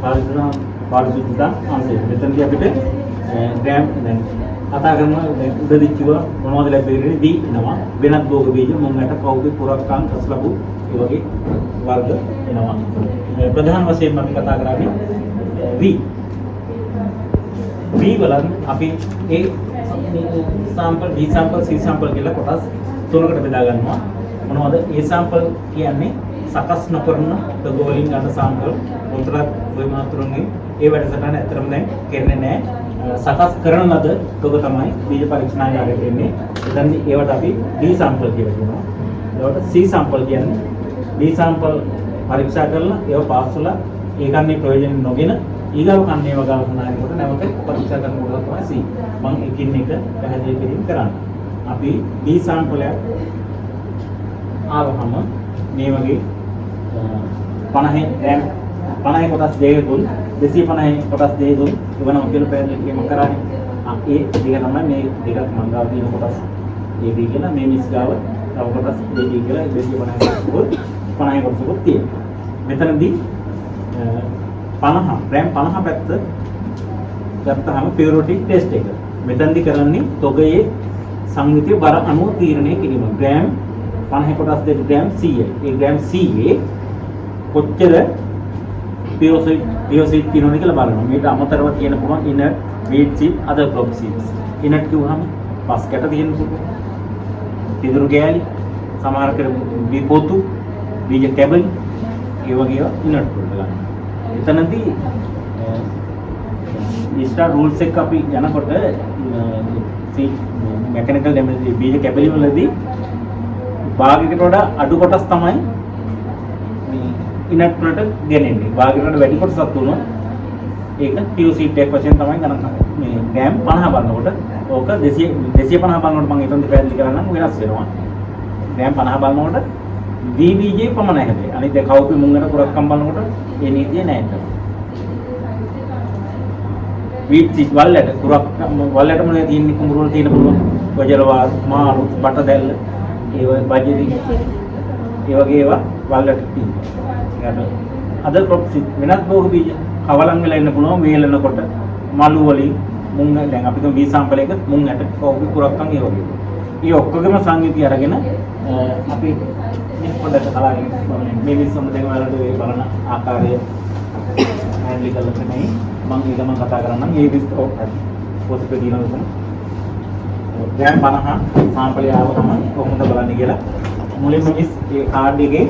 පාරිශුද්ධ පාරිශුද්ධතා අංශය. මෙතනදී අපිට ග්‍රෑම් දැන් කතා කරනවා දැන් උඩදී කිව්වා මොනවද ලැබෙන්නේ වී එනවා. වෙනත් භෝග බීජ මුං ඇට කවුපි කුරක්කන් රසලබු ඒ වගේ වර්ග එනවා. ප්‍රධාන වශයෙන්ම අපි කතා කරන්නේ වී. වී වලන් අපි ඒ sample B sample C sample කියලා කොටස් තුනකට බෙදා ගන්නවා. මොනවද? ඒ සාම්පල් කියන්නේ සකස් නොකරන තොග වලින් ගන්න සාම්පල්. උන්තරත් ඔය මාත්‍රුන්ගේ ඒ වැඩසටහන ඇත්තටම දැන් කරන්නේ නැහැ. සකස් කරන ලද තොග තමයි බීජ පරීක්ෂණාගාරයට එන්නේ. එතනදී ඒවට අපි B sample කියලා කියනවා. ඒවට C sample කියන්නේ B sample පරීක්ෂා කරලා ඒව පාස් වෙලා ඒ කන්නේ ප්‍රයෝජන නොගෙන ඊගාව කන්නේ වගාව සඳහන් නැවත පරීක්ෂා කරන කොට තමයි C. මම එකින් එක පැහැදිලි කිරීම කරන්නේ. අපි B සාම්පලයක් ආවහම මේ වගේ 50 ග්‍රෑම් 50 කොටස් දෙකකුත් 250 කොටස් දෙකකුත් එවනවා කියලා පැහැදිලි කිරීම කරානේ. ඒ දෙක තමයි මේ දෙකක් මං ගාව තියෙන කොටස් AB කියලා මේ මිස් ගාව තව කොටස් AB කියලා 250 කොටසකුත් 50 කොටසකුත් තියෙනවා. මෙතනදී 50 ග්‍රෑම් 50 පැත්ත ගත්තාම පියුරිටි ටෙස්ට් එක. මෙතනදී කරන්නේ තොගයේ සංයුතිය බර අණුව තීරණය කිරීම. ග්‍රෑම් 50 කොටස් දෙක ග්‍රෑම් 100යි. ඒ ග්‍රෑම් 100 කොච්චර පියෝසයිට් තියෙනවද කියලා බලනවා. මේට අමතරව තියෙන පුළුවන් inert, weed seed, other crop seeds. Inert කිව්වහම පස් කැට තියෙන පුළුවන්. පිදුරු ගෑලි, සමහර කර පොතු, බීජ කැබලි, ඒ වගේ ඒවා ඉනර්ට් වලට ගන්නවා. එතනදී ඉස්ටා රූල්ස් එක අපි යනකොට සීඩ් මෙකැනිකල් ඩැමේජ් බීජ කැබලි වලදී භාගයකට වඩා අඩු කොටස් තමයි මේ ඉනර්ට් වලට ගෙනෙන්නේ. භාගයකට වඩා වැඩි කොටසක් වුණොත් ඒක පියු සීඩ් එකක් වශයෙන් තමයි ගණන් කරන්නේ. මේ ග්‍රෑම් 50 බලනකොට ඕක 200 250 බලනකොට මම එතනදි පැහැදිලි කරන්නම් වෙනස් වෙනවා. ග්‍රෑම් 50 බලනකොට VBJ පමණයි හැබැයි. අනිත් දැන් කවුපි මුං ගැන කුරක්කම් බලනකොට ඒ නීතිය නෑ එතන. වීට් සීඩ් වල් ඇට කුරක්කම් වල් ඇට මොනවද තියෙන්නේ කුඹුරු වල තියෙන පුළුවන්. ගොජලවා මාළු බට දැල්ල ඒ වගේ බජිරි ඒ වගේ ඒවා වල් ඇට තියෙනවා. ඊට අද ක්‍රොප් සීඩ් වෙනත් භෝග බීජ කවලම් වෙලා ඉන්න පුළුවන් වේලනකොට මලු වලින් මුං දැන් අපි තුන් බී සාම්පල් එක මුං ඇට කවුපි කුරක්කම් ඒ වගේ. ඒ ඔක්කොගේම සංයුති අරගෙන අපි මේ පොඩ්ඩක් බලාගෙන බලමු. මේ මිනිස්සුන් දැන් ඔයාලට ඒ බලන ආකාරය පැහැදිලි කරලා තමයි මම ඒ ගමන් කතා කරන්නම්. ඒ විස්තර ඔව් හරි. පොතේ තියෙනවා උතන. ග්‍රෑම් 50 සාම්පලය ආවම කොහොමද බලන්නේ කියලා. මුලින්ම මිස් ඒ කාඩ් එකේ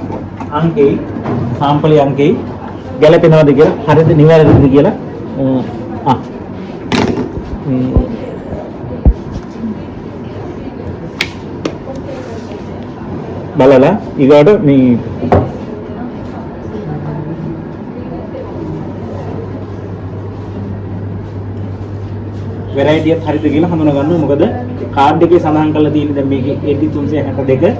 අංකේ සාම්පලේ අංකේ ගැලපෙනවද කියලා හරිද නිවැරදිද කියලා ආ මේ බලලා ඊගාට මේ වෙරයිටි එක හරිද කියලා හඳුනා ගන්න. මොකද කාඩ් එකේ සඳහන් කරලා තියෙන්නේ දැන් මේකේ AT 362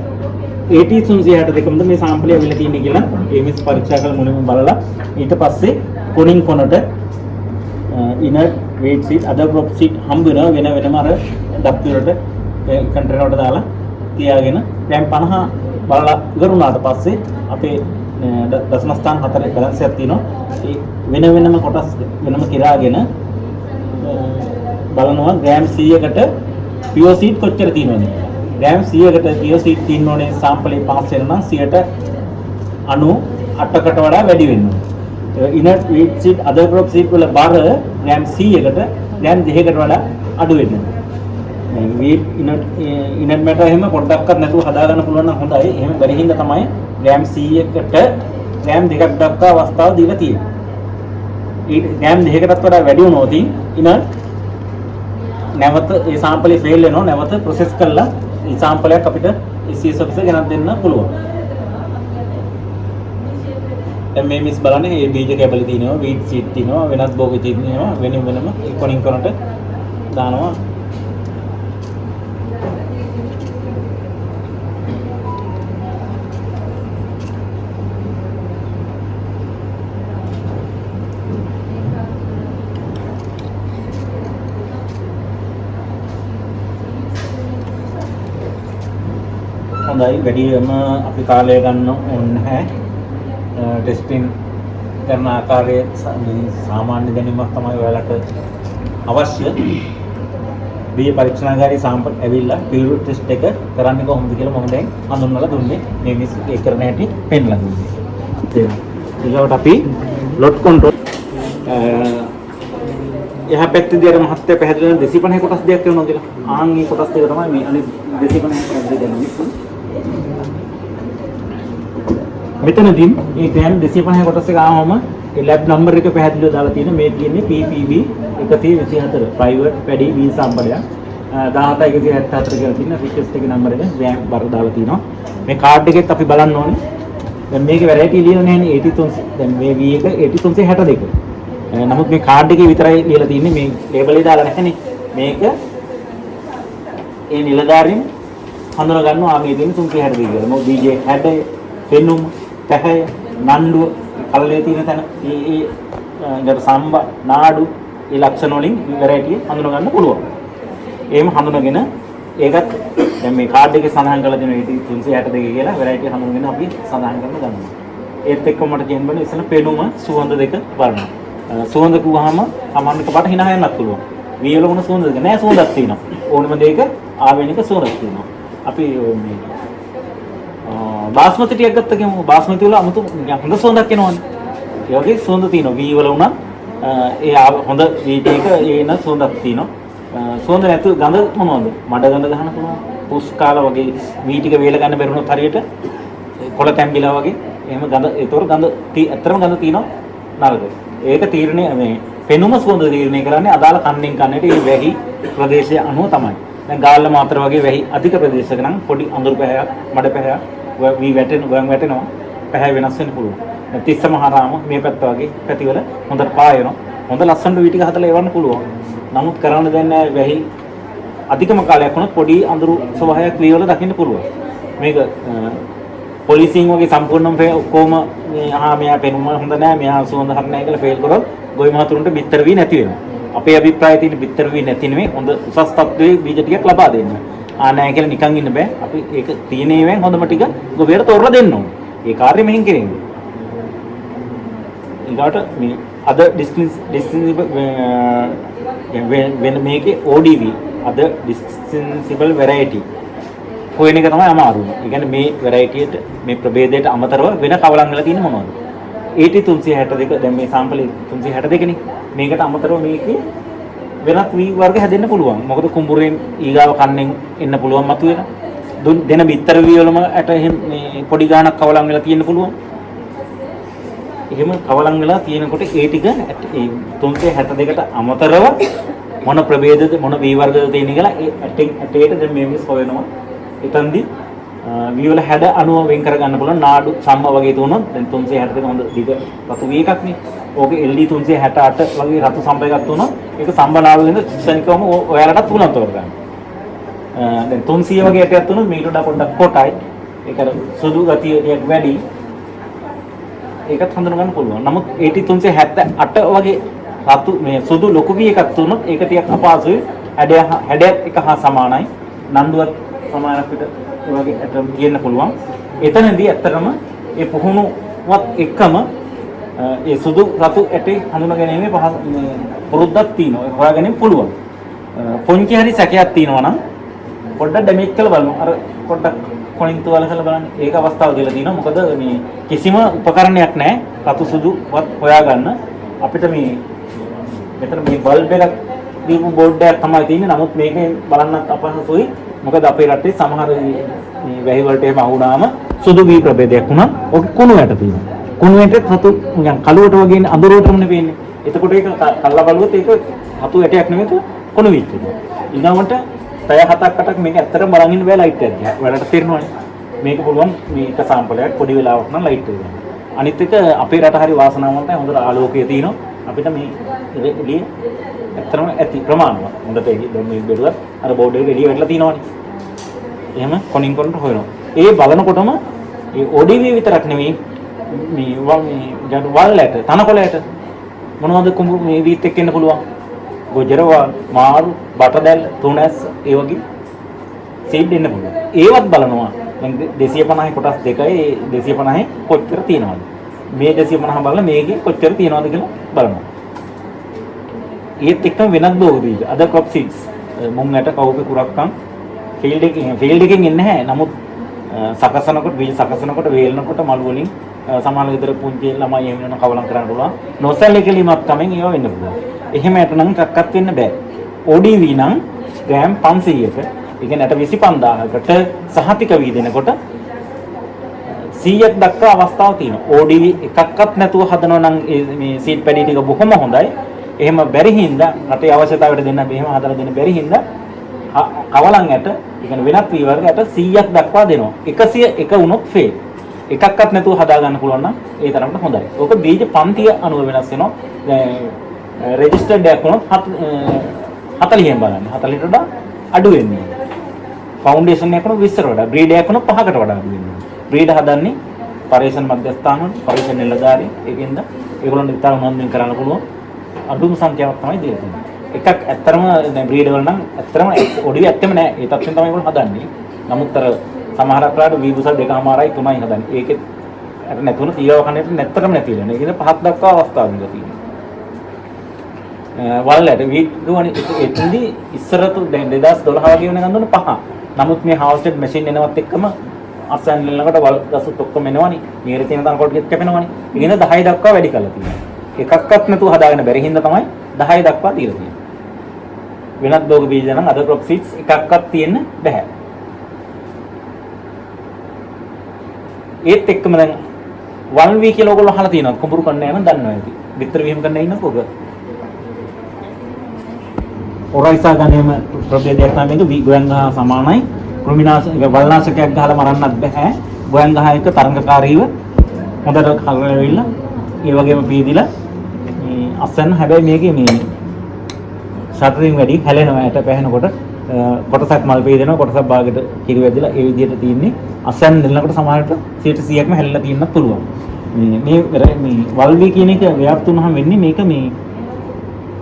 AT 362ම මේ සාම්පලය ඇවිල්ලා තියෙන්නේ කියලා ඒ මිස් පරීක්ෂා කරලා මුලින්ම බලලා ඊට පස්සේ කොනින් කොනට inert weed seed other crop seed හම්බ වෙනවා වෙන වෙනම අර ඩබ්බි වලට කන්ටේනර් වලට දාලා තියාගෙන ග්‍රෑම් 50 බලලා ඉවර වුණාට පස්සේ අපේ දශම ස්ථාන හතරේ බැලන්ස් එකක් තියෙනවා. ඒ වෙන වෙනම කොටස් වෙනම කිරාගෙන බලනවා ග්‍රෑම් 100කට පියෝ සීඩ් කොච්චර තියෙනවද කියලා. ග්‍රෑම් 100කට පියෝ සීඩ් තියෙන්න ඕනේ සාම්පලේ පාස් වෙන නම් 98කට වඩා වැඩි වෙන්න ඕනේ. Inert weed seed other crop seed වල බර ග්‍රෑම් 100කට ග්‍රෑම් 2කට වඩා අඩු වෙන්න ඕනේ. මේ වීඩ් ඉනර්ට් ඉනර්ට් මැටර් එහෙම පොඩ්ඩක්වත් නැතුව හදාගන්න පුළුවන් නම් හොඳයි. එහෙම බැරි හින්දා තමයි ග්‍රෑම් 100කට ග්‍රෑම් 2ක් දක්වා අවස්ථාව දීලා තියෙන්නේ. ඊට ග්‍රෑම් 2කටත් වඩා වැඩි වුණොත් ඉනර්ට් නැවත ඒ සාම්පලේ ෆේල් වෙනවා. නැවත ප්‍රොසෙස් කරලා ඒ සාම්පලයක් අපිට SCS officer ගෙනත් දෙන්න පුළුවන්. දැන් මේ මිස් බලන්නේ මේ බීජ කැබලි තියෙනවා, වීට් සීඩ් තියෙනවා, වෙනත් භෝග තියෙනවා, වෙනින් වෙනම ඒ කොනින් කොනට දානවා. හොඳයි, වැඩිම අපි කාලය ගන්න ඕනේ නැහැ. ටෙස්ටිං කරන ආකාරය සාමාන්‍ය දැනීමක් තමයි ඔයාලට අවශ්‍ය. බීජ පරීක්ෂණාගාරයේ සාම්පල් ඇවිල්ලා පියුරිටි ටෙස්ට් එක කරන්නේ කොහොමද කියලා මම දැන් හඳුන්වලා දුන්නේ. මේ මිස් ඒ කරන හැටි පෙන්ලා දුන්නේ. ඊළඟට අපි ලොට් කන්ට්‍රෝල් එහා පැත්තේදී අර මහත්තයා පැහැදිලි කරන 250 කොටස් දෙකක් වෙනවා කියලා. ආන් මේ කොටස් දෙක තමයි මේ අනිත් 250 කොටස් දෙක දැනුනේ. මෙතනදී මේ ග්‍රෑම් 250 කොටස් එක ආවම ඒ ලැබ් නම්බර් එක පැහැදිලිව දාලා තියෙන මේ තියෙන්නේ PPB 124 private paddy බීජ සම්පලයක් 17174 කියලා තියෙන රික්වෙස්ට් එකේ නම්බර් එක ග්‍රෑම් බර දාලා තියෙනවා. මේ කාඩ් එකෙත් අපි බලන්න ඕනේ. දැන් මේකේ වැරයිටි ලියලා නැහැනේ 83, දැන් මේ V එක 8362. නමුත් මේ කාඩ් එකේ විතරයි ලියලා තියෙන්නේ, මේ ලේබල් එක දාලා නැහැනේ. මේක ඒ නිලධාරීන් හඳුනා ගන්නවා මේ තියෙන 362 කියලා. මොකද බීජේ හැඩය, පෙනුම, පැහැය, නණ්ඩුව, කලලේ තියෙන තැන, ඒ ඒ ඊට සම්බ, නාඩු, ඒ ලක්ෂණ වලින් වැරයිටි හඳුනා ගන්න පුළුවන්. එහෙම හඳුනාගෙන ඒකත් දැන් මේ කාඩ් එකේ සඳහන් කරලා තියෙන 362 කියලා වැරයිටි හඳුනගෙන අපි සඳහන් කරන ගන්නවා. ඒත් එක්කම මට කියන්න බෑ ඉස්සෙල්ලා පෙනුම සුවඳ දෙක බලනවා. සුවඳ කිව්වහම සමහර එකපාරට හිනා යන්නත් පුළුවන්. වී වල මොන සුවඳද නෑ, සුවඳක් තියෙනවා. ඕනම දෙයක ආවේනික සුවඳක් තියෙනවා. අපි මේ බාස්මති ටිකක් ගත්ත කියමු. බාස්මති වල අමුතු හොඳ සුවඳක් එනවනේ. ඒ වගේ සුවඳ තියෙනවා. වී වල වුණත් ඒ හොඳ වී ටික ඒ එන සුවඳක් තියෙනවා. සුවඳ නැතු ගඳ මොනවද? මඩ ගඳ ගහන්න පුළුවන්. පුස් කාලා වගේ වී ටික වේල ගන්න බැරුණොත් හරියට කොළ තැම්බිලා වගේ එහෙම ගඳ. ඒතකොට ගඳ ඇත්තටම ගඳ තියෙනවා නරක. ඒක තීරණය මේ පෙනුම සුවඳ තීරණය කරන්නේ අදාළ කන්නෙන් කන්නට ඒ වැහි ප්‍රදේශය අනුව තමයි. දැන් ගාල්ල මාතර වගේ වැහි අධික ප්‍රදේශයක නම් පොඩි අඳුරු පැහැයක් මඩ පැහැයක් වී වැටෙන ගොයන් වැටෙනවා, පැහැ වෙනස් වෙන්න පුළුවන්. දැන් තිස්ස මහරාම මේ පැත්ත වගේ පැතිවල හොඳට පායනවා. හොඳ ලස්සනට වී ටික හදලා එවන්න පුළුවන්. නමුත් කරන්න දෙන්නේ නැහැ, වැහි අධිකම කාලයක් වුණොත් පොඩි අඳුරු ස්වභාවයක් වී වල දකින්න පුළුවන්. මේක පොලිසියෙන් වගේ සම්පූර්ණම ඔක්කොම මේ ආ මෙයා පෙනුම හොඳ නෑ, මෙයා සුවඳ හරි නෑ කියලා ෆේල් කරොත් ගොවි මහතුරුන්ට බිත්තර වී නැති වෙනවා. අපේ අභිප්‍රායය තියෙන බිත්තර වී නැති නෙමෙයි, හොඳ උසස් තත්ත්වයේ බීජ ටිකක් ලබා දෙන්න. ආ නෑ කියලා නිකන් ඉන්න බෑ. අපි ඒක තියෙන ඒවායින් හොඳම ටික ගොවියට තෝරලා දෙන්න ඕනේ. ඒ කාර්යය මෙහෙන් කෙරෙන්නේ. ඊගාට මේ අද ඩිස්ටින්සිබල් වෙන මේකේ ODV අද ඩිස්ටින්සිබල් වැරයිටි හොයන එක තමයි අමාරුම. ඒ කියන්නේ මේ වැරයිටියට මේ ප්‍රභේදයට අමතරව වෙන කවලම් වෙලා තියෙන මොනවද? AT 362 දැන් මේ සාම්පල් 362 නේ. මේකට අමතරව මේකේ වෙනත් වී වර්ග හැදෙන්න පුළුවන්. මොකද කුඹුරෙන් ඊගාව කන්නෙන් එන්න පුළුවන් මතුවෙන. දෙන බිත්තර වී වලම ඇට එහෙම මේ පොඩි ගාණක් කවලම් වෙලා තියෙන්න පුළුවන්. එහෙම කවලම් වෙලා තියෙනකොට ඒ ටික ඒ 362ට අමතරව මොන ප්‍රභේදද මොන වී වර්ගද තියෙන කියලා ඒ ඇටෙන් ඇටේට දැන් මේ මිස් හොයනවා. එතනදි වී වල හැඩ අනුව වෙන් කර ගන්න පුළුවන්. නාඩු සම්ම වගේ තුනොත් දැන් 362 හොඳ දිග රතු වී එකක් නේ. ඕකේ LD 368 වගේ රතු සම්බ එකක් තුනොත් ඒක සම්බ නාඩු වෙන ක්ෂණිකවම ඔයාලටත් පුළුවන් තෝරගන්න. දැන් 300 වගේ ඇටයක් තුනොත් මීට වඩා පොඩ්ඩක් කොටයි. ඒක අර සුදු ගතිය ටිකක් වැඩි. ඒකත් හඳුන ගන්න පුළුවන්. නමුත් AT 378 වගේ රතු මේ සුදු ලොකු වී එකක් තුනොත් ඒක ටිකක් අපහසුයි. හැඩයත් එක හා සමානයි. නණ්ඩුවත් සමානක් පිට ඒ වගේ ඇටම් කියන්න පුළුවන්. එතනදී ඇත්තටම ඒ පුහුණුවත් එක්කම ඒ සුදු රතු ඇටේ හඳුනා ගැනීමේ පහ මේ පුරුද්දක් තියෙනවා. ඒක හොයා ගැනීම පුළුවන්. පොන්චි හරි සැකයක් තියෙනවා නම් පොඩ්ඩක් ඩැමේජ් කරලා බලමු. අර පොඩ්ඩක් කොනින් තුවාල කරලා බලන්න. ඒක අවස්ථාව දීලා තියෙනවා. මොකද මේ කිසිම උපකරණයක් නැහැ රතු සුදුවත් හොයාගන්න. අපිට මේ මෙතන මේ බල්බ් එකක් දීපු බෝඩ් එකක් තමයි තියෙන්නේ. නමුත් මේකෙන් බලන්නත් අපහසුයි. මොකද අපේ රටේ සමහර මේ වැහි වලට එහෙම අහුනාම සුදු වී ප්‍රභේදයක් වුණා. ඔක කුණු වැට තියෙනවා. කුණු වැටෙත් රතු නිකන් කළුවට වගේ අඳුරටමනේ පේන්නේ. එතකොට ඒක කල්ලා බලුවොත් ඒක රතු ඇටයක් නෙමෙයි, කුණු වෙච්ච එක. ඊළඟට පැය 7ක් 8ක් මේක ඇත්තටම බලන් ඉන්න බෑ ලයිට් එකක් දිහා. ඔයාලට තේරෙනවනේ. මේක පුළුවන් මේ එක සාම්පලයක් පොඩි වෙලාවක් නම් ලයිට් එක ගන්න. අනිත් එක අපේ රට හරි වාසනාවන්තයි, හොඳට ආලෝකය තියෙනවා. අපිට මේ එළිය ඇත්තටම ඇති ප්‍රමාණවත්. හොඳට එළිය දැන් මේ බෙදුවත් අර බෝඩ් එකේ එළිය වැටලා තියෙනවනේ. එහෙම කොනින් කොනට හොයනවා. ඒ බලනකොටම ඒ ODV විතරක් නෙමෙයි මේ මේ වල් ඇට, තනකොළ ඇට මොනවද කුඹු මේ වීත් එක්ක එන්න පුළුවන්. ගොජර වල්, මාරු, බටදැල්, තුනැස් ඒ වගේ සීඩ් එන්න පුළුවන්. ඒවත් බලනවා. දැන් 250 කොටස් දෙකයි ඒ 250 කොච්චර තියෙනවද? මේ 250 බලලා මේකේ කොච්චර තියෙනවද කියලා බලනවා. ඒත් එක්කම වෙනත් භෝග බීජ අද ක්‍රොප් සීඩ්ස් මුං ඇට කවුපි කුරක්කන් ෆීල්ඩ් එකෙන් එන්නේ නැහැ. නමුත් සකසනකොට බීජ සකසනකොට වේලනකොට මළු වලින් සමහර විතර පුංචි ළමයි එහෙම වෙන කවලම් කරන්න පුළුවන්. නොසැලකිලිමත් කමෙන් ඒවා වෙන්න පුළුවන්. එහෙම ඇට නම් එකක්වත් වෙන්න බෑ. ODV නම් ග්‍රෑම් 500ක ඒ කියන්නේ ඇට 25000කට සහතික වී දෙනකොට 100ක් දක්වා අවස්ථාවක් තියෙනවා. ODV එකක්වත් නැතුව හදනවා නම් මේ සීඩ් පැඩි ටික බොහොම හොඳයි. එහෙම බැරි හින්දා රටේ අවශ්‍යතාවයට දෙන්න මෙහෙම හදලා දෙන්න බැරි හින්දා කවලම් ඇට ඒ කියන්නේ වෙනත් වී වර්ග ඇට 100ක් දක්වා දෙනවා. 101 වුණොත් ෆේල්. එකක්වත් නැතුව හදා ගන්න පුළුවන් නම් ඒ තරමට හොඳයි. ඕක බීජ පන්තිය අනුව වෙනස් වෙනවා. දැන් රෙජිස්ටර්ඩ් එකක් වුණොත් 40න් බලන්න. 40ට වඩා අඩු වෙන්නේ. ෆවුන්ඩේෂන් එකක් වුණොත් 20ට වඩා, බ්‍රීඩ් එකක් වුණොත් 5කට වඩා අඩු වෙන්නේ. බ්‍රීඩ් හදන්නේ පර්යේෂණ මධ්‍යස්ථාන වල, පර්යේෂණ නිලධාරීන්. ඒකෙන්ද ඒගොල්ලන්ට ඉතාල උනන්දුවෙන් කරන්න පුළුවන්. අඩුම සංඛ්‍යාවක් තමයි දීලා තියෙන්නේ. එකක් ඇත්තරම දැන් බ්‍රීඩ් වල නම් ඇත්තරම ඔඩිය ඇත්තෙම නෑ. ඒ තත්ත්වෙන් තමයි ඒගොල්ලෝ හදන්නේ. නමුත් අර සමහරක් වෙලාවට වී බුසල් 2.5යි 3යි හදන්නේ. ඒකෙත් අර නැතුණ තීයව කන්නේට නැත්තටම නැති වෙනවා. ඒකෙන්ද පහක් දක්වා අවස්ථාව දීලා තියෙනවා. වල් ඇට වී දුවනේ එතනදී ඉස්සර තු දැන් 2012 වගේ වෙනකන් දුන්න පහ. නමුත් මේ හාර්වෙස්ටඩ් මැෂින් එනවත් එක්කම අස්සන් ළඟට වල් ගසුත් ඔක්කොම එනවනේ. නියර තියෙන තනකොළ ටිකත් කැපෙනවනේ. ඒකෙන්ද 10 දක්වා වැඩි කරලා තියෙනවා. එකක්වත් නැතුව හදාගෙන බැරි හින්දා තමයි 10 දක්වා දීලා තියෙන්නේ. වෙනත් භෝග බීජ නම් අද ක්‍රොප් සීඩ්ස් එකක්වත් තියෙන්න බැහැ. ඒත් එක්කම දැන් 1V කියලා ඔයගොල්ලෝ අහලා තියෙනවා. කුඹුරු කන්නේ නම් දන්නවා ඇති. විතර විහිම කරන්න ඉන්නකෝ ඔබ. ඔරයිසා ගණේම ප්‍රභේදයක් තමයි මේක. ගොයන් ගහ සමානයි. කෘමිනාශක වල්නාශකයක් ගහලා මරන්නත් බැහැ. ගොයන් ගහ එක තරඟකාරීව හොඳට කලරෙවිලා ඒ වගේම පීදිලා මේ අස්සන්න. හැබැයි මේකේ මේ ෂටරින් වැඩි හැලෙනවා ඇට පැහැෙනකොට කොටසක් මල් පීදෙනවා කොටසක් භාගයට කිරි වැදිලා ඒ විදිහට තියෙන්නේ. අස්සන්න දෙනකොට සමහරට 100%ක්ම හැලෙලා තියෙන්නත් පුළුවන්. මේ මේ මේ වල්වි කියන එක ව්‍යාප්ත වුණාම වෙන්නේ මේක මේ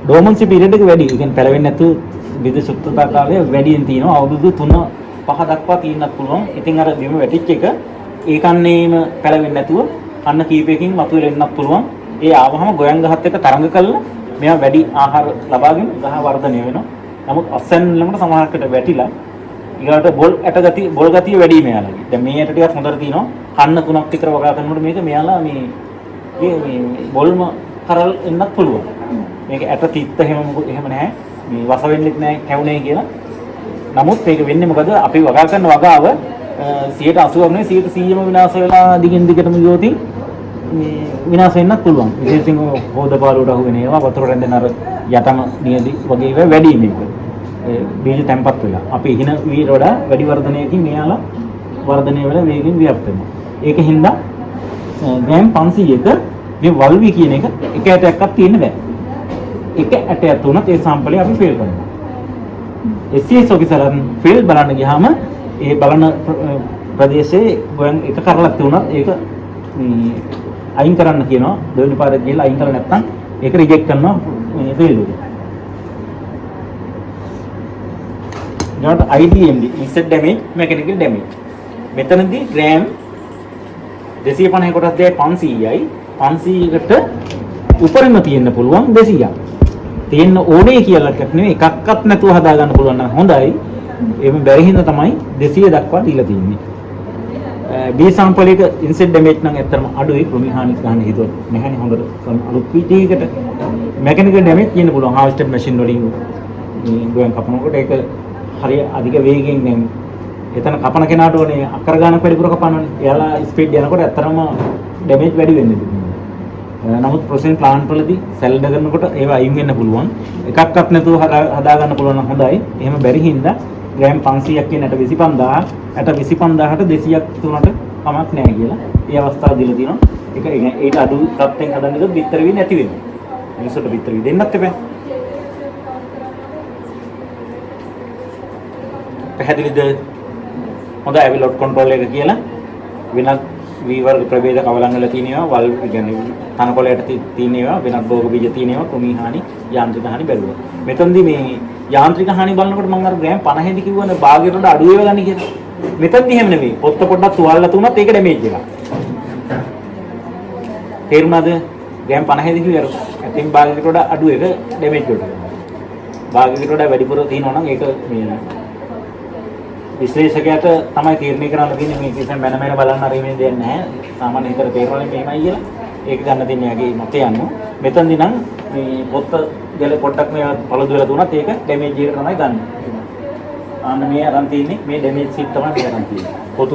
ඩෝමන්සි පීරියඩ් එක වැඩි. ඒ කියන්නේ පැලවෙන්නේ නැතුව බීජ සුප්තතා කාලය වැඩියෙන් තියෙනවා. අවුරුදු 3-5 දක්වා තියෙන්නත් පුළුවන්. ඉතින් අර බිම වැටිච්ච එක ඒ කන්නේම පැලවෙන්නේ නැතුව කන්න කීපයකින් මතුවෙලා එන්නත් පුළුවන්. ඒ ආවහම ගොයන් ගහත් එක්ක තරඟ කරලා මෙයා වැඩි ආහාර ලබාගෙන ගහ වර්ධනය වෙනවා. නමුත් අස්සන් ළඟට සමහරකට වැටිලා ඊළඟට බොල් ඇට ගතිය බොල් ගතිය වැඩි මෙයාලගේ. දැන් මේ ඇට ටිකක් හොඳට තියෙනවා. කන්න තුනක් විතර වගා කරනකොට මේක මෙයාලා මේ මේ බොල්ම කරල් එන්නත් පුළුවන්. මේක ඇට තිත්ත එහෙම එහෙම නැහැ. මේ වස වෙන්නෙත් නැහැ කැවුනේ කියලා. නමුත් මේක වෙන්නේ මොකද? අපි වගා කරන වගාව 80ක් නෙවෙයි 100%ම විනාශ වෙලා දිගින් දිගටම ගියොත් මේ විනාශ වෙන්නත් පුළුවන්. විශේෂයෙන් හොද පාළුවට අහු වෙන ඒවා වතුර රැඳෙන අර යටම නියදි වගේ ඒවා වැඩි මේක. ඒ බීජ තැම්පත් වෙලා. අපි ඉහින වීට වඩා වැඩි වර්ධනයකින් මෙයාලා වර්ධනය වෙලා වේගෙන් ව්‍යාප්ත වෙනවා. ඒක හින්දා ග්‍රෑම් 500ක මේ වල්වි කියන එක එක ඇටයක්වත් තියෙන්න බෑ. එක ඇටයක් තුනත් ඒ සාම්පලේ අපි ෆේල් කරනවා. SCS ඔෆිසරන් ෆේල් බලන්න ගියාම ඒ බලන ප්‍රදේශයේ ගොයන් එක කරලක් තිබුණත් ඒක මේ අයින් කරන්න කියනවා. දෙවෙනි පාරට ගිහලා අයින් කරලා නැත්නම් ඒක රිජෙක්ට් කරනවා මේ ෆේල් එක. ඊළඟට IDMD insect damage mechanical damage. මෙතනදී ග්‍රෑම් 250 කොටස් දෙකයි 500යි 500කට උපරිම තියෙන්න පුළුවන් 200ක්. තියෙන්න ඕනේ කියලා එකක් නෙවෙයි එකක්වත් නැතුව හදා ගන්න පුළුවන් නම් හොඳයි. එහෙම බැරි හින්දා තමයි 200 දක්වා දීලා තියෙන්නේ. B sample එක ඉන්සෙක්ට් ඩැමේජ් නම් ඇත්තටම අඩුයි. කෘමි හානි ගන්න හිතුවත් නැහැනේ හොඳට අලුත් පීටි එකට. මැකැනිකල් ඩැමේජ් තියෙන්න පුළුවන් හාර්වෙස්ටර් මැෂින් වලින් මේ ගොයන් කපනකොට ඒක හරිය අධික වේගයෙන් දැන් එතන කපන කෙනාට ඕනේ අක්කර ගානක් වැඩිපුර කපන්නනේ. එයාලා ස්පීඩ් යනකොට ඇත්තටම ඩැමේජ් වැඩි වෙන්නේ. නමුත් ප්‍රොසෙසින් ප්ලාන්ට් වලදී සැලඩ් කරනකොට ඒවා අයින් වෙන්න පුළුවන්. එකක්වත් නැතුව හදා ගන්න පුළුවන් නම් හොඳයි. එහෙම බැරි හින්දා ග්‍රෑම් 500ක් කියන ඇට 25000 ඇට 25000ට 200ක් තුනට කමක් නෑ කියලා ඒ අවස්ථාව දීලා තියෙනවා. ඒක ඊට අඩු තත්ත්වෙන් හදන්න ගියොත් බිත්තර වී නැති වෙනවා. මිනිස්සුන්ට බිත්තර වී දෙන්නත් එපා. පැහැදිලිද? හොඳයි අපි ලොට් කන්ට්‍රෝල් එක කියලා වෙනත් වී වර්ග ප්‍රභේද කවලම් වල තියෙන ඒවා වල් කියන්නේ තනකොළයට තියෙන ඒවා වෙනත් භෝග බීජ තියෙන ඒවා කෘමි හානි යාන්ත්‍රික හානි බැලුවා. මෙතනදී මේ යාන්ත්‍රික හානි බලනකොට මම අර ග්‍රෑම් 50 දී කිව්වනේ භාගයට වඩා අඩු ඒවා ගන්න කියලා. මෙතනදී එහෙම නෙවෙයි. පොත්ත පොඩ්ඩක් තුවාලලා තුනත් ඒක ඩැමේජ් එකක්. තේරුණාද? ග්‍රෑම් 50 ද කිව්වේ අර ඇටෙන් භාගයකට වඩා අඩු එක ඩැමේජ් වලට. භාගයකට වඩා වැඩිපුර තියෙනවා නම් ඒක මේ විශ්ලේෂකයාට තමයි තීරණය කරන්න තියෙන්නේ. මේ කිසිම මැන මැන බලන්න අර මේ දෙයක් නැහැ. සාමාන්‍ය හිතට තේරෙනවා මෙහෙමයි කියලා. ඒක ගන්න දෙන්නේ යාගේ මතය අනුව. මෙතනදී නම් මේ පොත්ත ගැල පොඩ්ඩක් මේ පළදු වෙලා දුනත් ඒක ඩැමේජ් එකට තමයි ගන්න. ආන්න මේ අරන් තියෙන්නේ මේ ඩැමේජ් සීට් තමයි මේ අරන් තියෙන්නේ. පොතු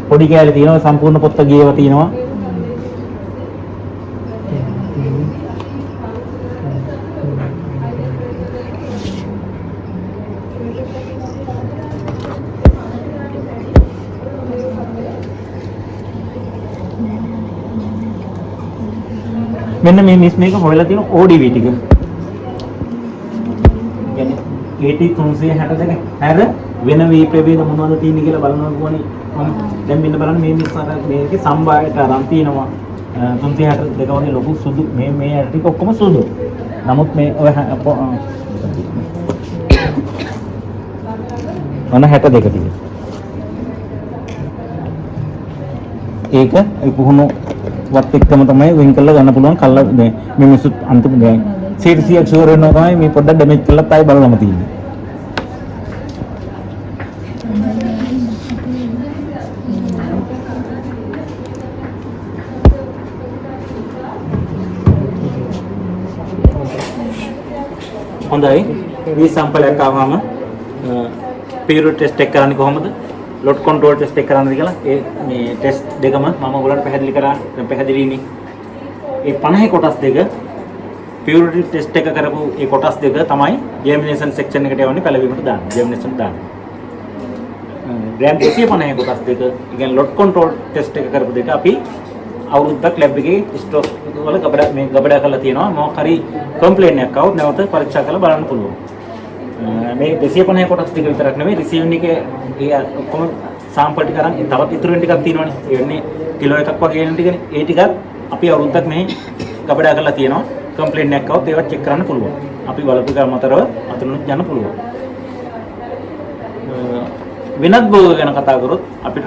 පොඩි කෑලි තියෙනවා, සම්පූර්ණ පොත්ත ගියව තියෙනවා. මෙන්න මේ මිස් මේක හොයලා තියෙන ODV ටික. කියන්නේ AT 362 හැර වෙන වී ප්‍රභේද මොනවද තියෙන්නේ කියලා බලනවා කියවනේ මම. දැන් මෙන්න බලන්න මේ මිස් අර මේකේ සම්බායට අරන් තියෙනවා 362 වගේ ලොකු සුදු මේ මේ ඇට ටික ඔක්කොම සුදු. නමුත් මේ ඔය ඔන්න 62 ටික. ඒක ඒ පුහුණු වත් එක්කම තමයි වෙන් කරලා ගන්න පුළුවන්. කල්ලා දැන් මේ මිනිස්සුත් අන්තිම දැන් 100% ෂුවර් වෙනවා තමයි මේ පොඩ්ඩක් ඩැමේජ් කරලත් ආයෙ බලලම තියෙන්නේ. හොඳයි. මේ සැම්පල් එකක් ආවම පියුරිටි ටෙස්ට් එක කරන්නේ කොහොමද? ලොට් කන්ට්‍රෝල් ටෙස්ට් එක කරන්නද කියලා ඒ මේ ටෙස්ට් දෙකම මම ඔයගොල්ලන්ට පැහැදිලි කරා. දැන් පැහැදිලිනේ. ඒ 50 කොටස් දෙක පියුරිටි ටෙස්ට් එක කරපු ඒ කොටස් දෙක තමයි ජර්මිනේෂන් සෙක්ෂන් එකට යවන්නේ, පැලවීමට දාන්නේ. ජර්මිනේෂන් දාන්නේ. ග්‍රෑම් 250 කොටස් දෙක, ඒ කියන්නේ ලොට් කන්ට්‍රෝල් ටෙස්ට් එක කරපු දෙක අපි අවුරුද්දක් ලැබ් එකේ ස්ටොක් වල ගබඩා මේ ගබඩා කරලා තියෙනවා. මොකක් හරි කම්ප්ලේන් එකක් આવොත් නැවත පරීක්ෂා කරලා බලන්න පුළුවන්. මේ 250 කොටස් ටික විතරක් නෙමෙයි, රිසීවින් එකේ ඒ ඔක්කොම සාම්පල් ටික අරන් තවත් ඉතුරු වෙන ටිකක් තියෙනවනේ. ඒ වෙන්නේ කිලෝ එකක් වගේ එන ටිකනේ. ඒ ටිකත් අපි අවුරුද්දක් මෙහි ගබඩා කරලා තියෙනවා. කම්ප්ලේන් එකක් આવොත් ඒවත් චෙක් කරන්න පුළුවන්. අපි බලපු එක අමතරව අතනුත් යන්න පුළුවන්. වෙනත් භෝග ගැන කතා කරොත් අපිට